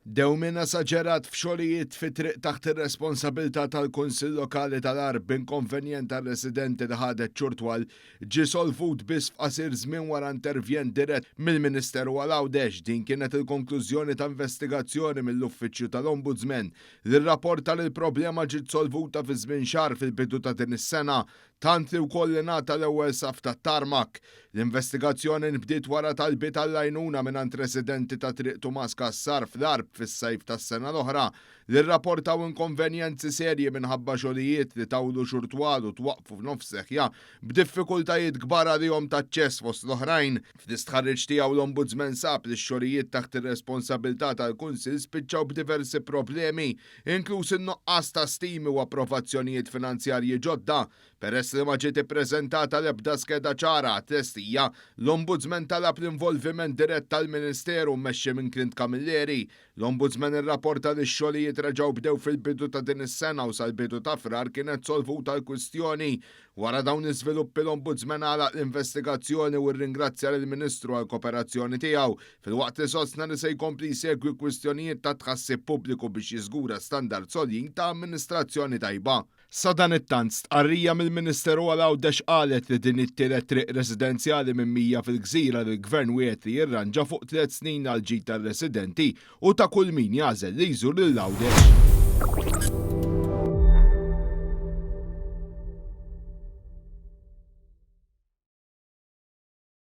Dewmien esaġerat f'xogħlijiet fi triq taħt ir-responsabilità tal-Kunsill Lokali tal-Għarb b'inkonvenjent għar-residenti li ħadet xhur twal ġie solvut biss f'qasir żmien wara intervjent dirett mill-Ministeru għal Għawdex. Din kienet il-konklużjoni ta' investigazzjoni mill-Uffiċċju tal-Ombudsman li rrapporta li l-problema ġiet solvuta fi żmien xahar fil-bidu ta' din is-sena tant li wkoll ingħata l-ewwel saff tat-tarmak. L-investigazzjoni nbdiet wara talbiet għall-għajnuna mingħand residenti ta' Triq Tumas Cassar fl-Għarb fis-sajf tas-sena l-oħra li rrapportaw inkonvenjenzi serji minħabba xogħlijiet li tawlu xhur twal u twaqqfu f'nofs seħja b'diffikultajiet kbar għalihom t'aċċess fost l-oħrajn. Fl-istħarriġ tiegħu l-Ombudsman sab li x-xogħlijiet taħt ir-responsabilità tal-Kunsill spiċċaw b'diversi problemi inkluż in-nuqqas ta' stimi u approvazzjonijiet finanzjarji ġodda. Peress li ma ġiet ippreżentata l-ebda skeda ċara għat-tlestija, l-Ombudsman talab l-involviment dirett tal-Ministeru mmexxi minn Clint Camilleri. L-Ombudsman irrapporta li x-xogħlijiet reġgħu bdew fil-bidu ta' din is-sena u sal-bidu ta' Frar kienet solvuta l-kwistjoni. Wara dawn l-iżviluppi l-Ombudsman għalaq l-investigazzjoni u rringrazzja lill-Ministru għall-koperazzjoni tiegħu filwaqt li sostna li se jkompli jsegwi kwistjonijiet ta' tħassib pubbliku biex jiżgura standards għoljin ta' amministrazzjoni tajba. Sadanittant, stqarrija mill-Ministeru għal Għawdex qalet li din hi t-tielet triq residenzjali minn 100 fil-gżira li l-Gvern wiegħed li jirranġa fuq tliet snin għall-ġid tar-residenti u ta' kull min jagħżel li jżur lil Għawdex.